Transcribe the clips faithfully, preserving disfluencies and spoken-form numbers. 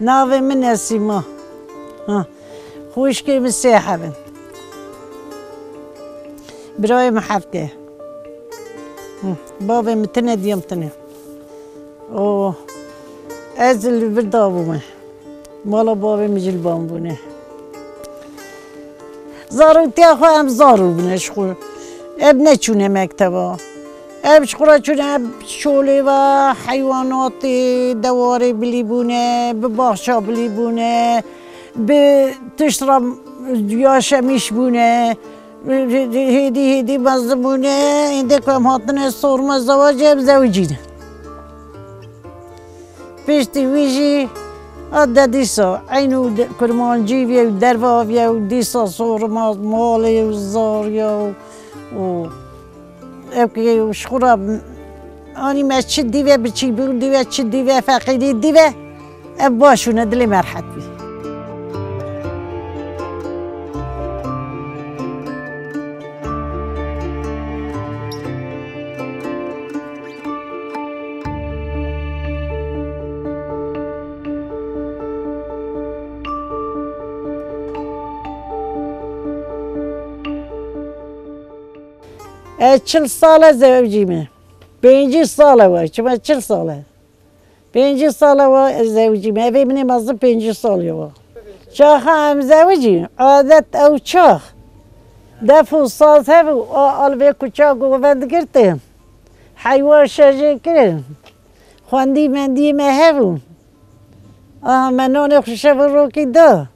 Navê min Nesîma. Ha. Xwişkê min sê heb in. Birayê min heft e. Hı. Bavê min tine, diyê min tine. O, ez li vir dabûme. Mala bavê min jî li van bûne. Zaroktiya xwe em zarok bûne ji xwe. Em neçûne mekteba. Em ji xwe re çûne, em şolê ve heywanatê dewarê bilî bûne, bi baxça bilî bûne, bi tişt re yaşemîş bûne. Hêdî hêdî mezin bûne, êndê ku em hatine sorma zewacê em zewicîne. Piştî wî jî a de dîsa eyn û de-, kurmancî viye û derva viye û dîsa sorma malê û zarya û, û ew ki ji xwe re anî me çi dîve biçî bû, dîve çi dîve feqîrî dîve, ev baş û ne dilê me rehet bî. Ez çil sal e zewicî me. Pêncî sal e we, çima çil sal e? Pêncî sal e we ez zewicî me. Evê min ê mezin pêncî sal e we. Çaxa em zewicî, adet ew çax. Def û saz hebû, a, alvê kuça govend girtin. Heywan şejê kirin. Xwendî mendiyê me hebûn. Aha, me nonê xwe şev û rokî da.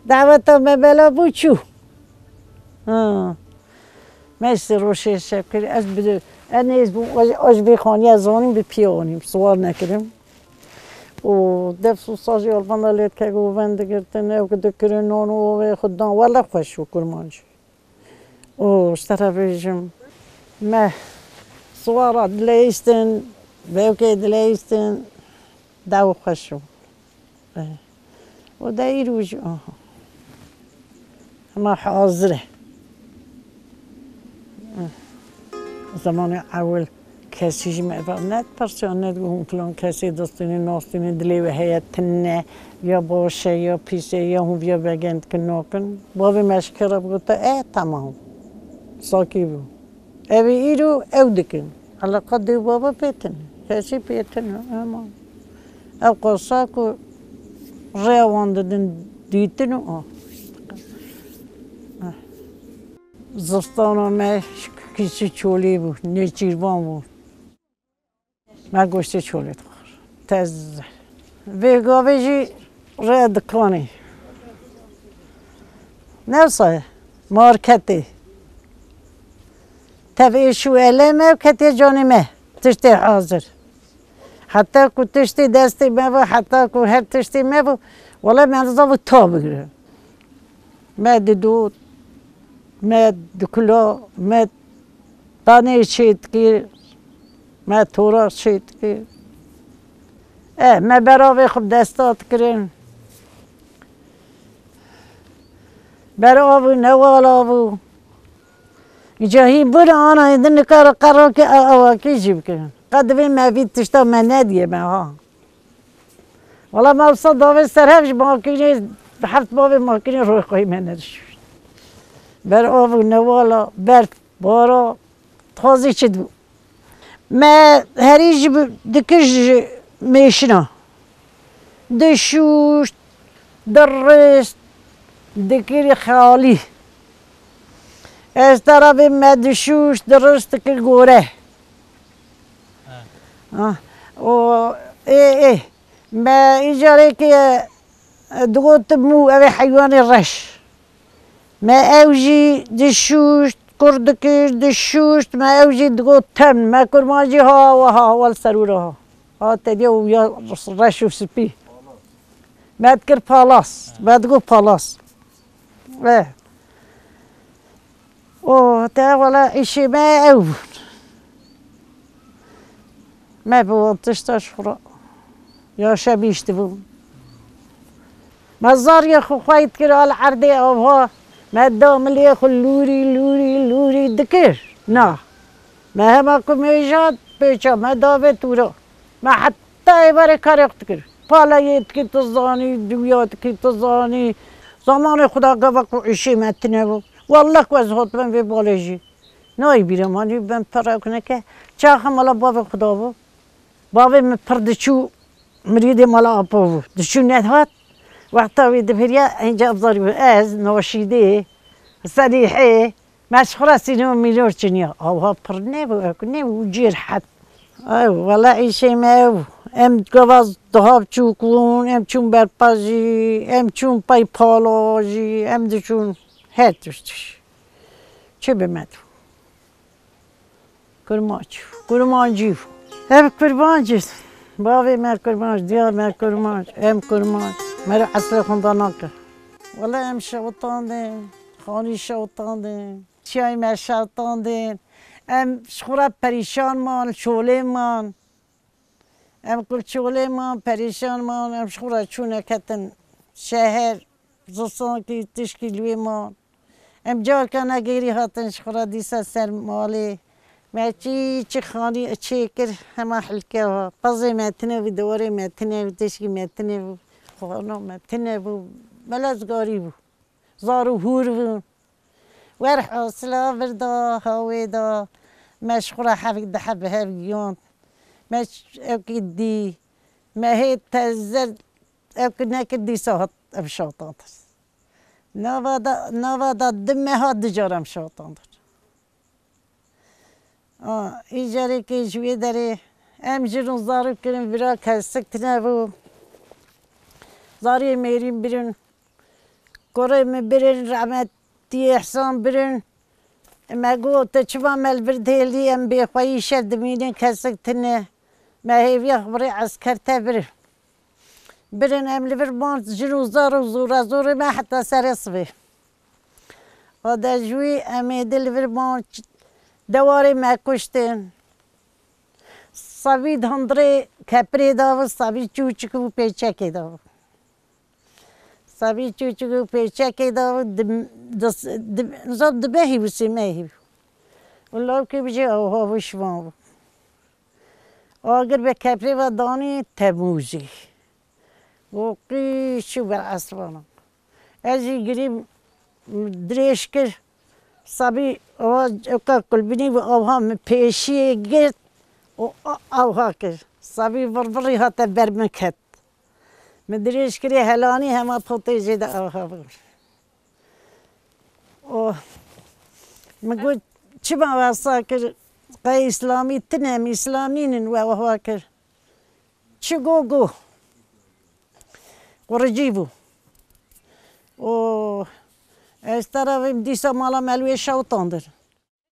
Daweta me bela bû çû. Ha. Me sê roşê şev kir. Ez bi, ez nêz bûm, ez, ez vê xaniya zanîm bi piya anîm, siwar nekirim. Û def û sazî alvanda lê dike govend digirtin, ew ki dikirin, non û ovê xwe dan. Wele xweş û kurmancî. Û ji te re bêjim, me siwara dileyîstin, vevkê dileyîstin, dew xweş û. Eh. Û de îro jî, aha. Hema hazir e. Eh. Zemanê ewil kesî ji me ve nedipirsiya, nedigot hûn filan kesê distînin, nastînin, dilê we heye, tune, ya baş e, ya pîs e, ya hûn viya vegen dikin nakin. Bavê me ji kê re bigota, e, temam. Sakî bû. Ev ê îro ew dikin. Eleqa dê û baba pê tune. Kesî pê tune, ema. Ew qasa ku rêya wan didin dîtin û a. Zistana me kîşî çolê bû, nêçîrvan bû. Me goştê çolê dixwar. Tez. Vê gavê jî rê dikanê. Ne wisa ye? Marketê. Tev êş û elê me û ketiye canê me. Tiştê hazir. Heta ku tiştê destê me bû, heta ku her tiştê me bû, wele me niza bû ta bigire. Me didot, me dikula, me tanê çêdikir, me tora çêdikir. E, me beravê xwe bi desta dikirin. Berav û newala bû. Îca hîn bûne ana êdin nikare qerakê a-, awakî jî bikin. Qe divê me vî tişta me nediye me ha. Wala me wisa davê ser hev ji makînê, heft bavê makînê royxayî me nedişûşt. Ber av û newala, berf, bara, dixwazî çi dibû. Me herî jî bi-, dikir ji mêşina. Dişûşt, dirist, dikir xalî. Ez te re bê me dişûşt, dirist, dikir gore. Ha. Ah, o, ê, ê. Me îcarekê, e, digotin mû, ev ê heywanê reş. Me ew jî dişûşt, kur dikir, dişûşt, me ew jî digot tem. Me kurmancî ha, ha, ha, wel serû re ha. Ha, te diya û ya reş û spî. Me dikir palas, me digot palas. Eh. O, te wela îşê me ew bûn. Me bi wan tişta ji xwe re yaşemîş dibûn. Me zarya xwe xweyt kir al erdê ava. Me da milê xwe lûrî, lûrî, lûrî dikir. Na. Me hema ku mêja pêça me davêt wira. Me heta êvarê karê xwe dikir. Pala yê dikî tu zanî, duya dikî tu zanî. Zamanê xwe de gava ku îşê me tine bû. Wallah ku ez hatibim vê balê jî. Nayê bîra manî ben pere ku neke. Çaxa mala bavê xwe de bû. Bavê min pir diçû mirîdê mala apo bû. Diçû nehat. Wexta wê dibiriya, înca bizarî bû. Ez, Naşîdê, Selîhê, me ji xwe re sînor mînor çiniya. Awha pir nebû, ew nebû, cêr het. Ew, wela îşê me ew. Em gava daha biçûk bûn, em çûn berpa jî, em çûn pey pala jî, em diçûn her tişt. Çi bi me dû? Kurmanc. Kurmancî. Ev kurmanc. Bavê me kurmanc, diya me kurmanc, em kurmanc. Me re eslê xwe da nake. Wela em şewitandin, xanî şewitandin, çiyayê me şewitandin. Em ji xwe re perîşan man, şolê man. Em kulçolê man, perîşan man, em ji xwe re çûne ketin şeher, zistankî tişkî li wê man. Em carka negêrî hatin ji xwe re dîsa ser malê. Me çî çi xanî çê kir, hema hilke ha. Pezê me tine bû, dewarê me tine bû, tişkî me tine bû, xwana me tine bû. Belezgarî bû. Zar û hûr bûn. Werhasila vir da, hawê da, me ji xwe re hevik di heb hev giyand. Me ç-, ewkî dî, me hê tezer ewkî nekir dîsa hat ev şatandir. Nava da, nava da di meha du cara em şatandir. A, îcarekê ji wê derê em jin û zarok kirin vira kesik tine bû. Zariyê mêrîn birin, kurê min birin, rehmetî Îhsan birin. Me got, "Tu çima me li vir dihêlî, em bêxweyî şev dimînin, kesik tine." Me hêviya xwe birê esker te birin. Birin em li vir man jin û zar û zûra zûrê me heta serê sibê. Ode ji wî em ê di li vir man ç-, dewarê me kuştin. Sabî di hundirê kepirê de bû, sabî çûçik û pêçekê de bû. Sabî çûçik û pêçekê de bû, di, di, di, nizam di mehî bû, sê mehî bû. Û lawkê bijê awha bû, şivan bû. Agir be kepirê ve danî Temûzî. Got, "Qî çû ber esvana." Ez jî girî dirêj kir. Sabî awa ewka kulbînî ve awha min pêşiyê girt û a-, awha kir. Sabî virvirî hate ber min ket. Min dirêj kirê helanî hema potê jê de awha bû. Oh. Min got, "Çima wesa kir? Qey îslamî tune em îslamî nin we wehwa kir." Çi go go. Quricî bû. Oh. Ez te re vim dîsa mala me li wê şewtandir.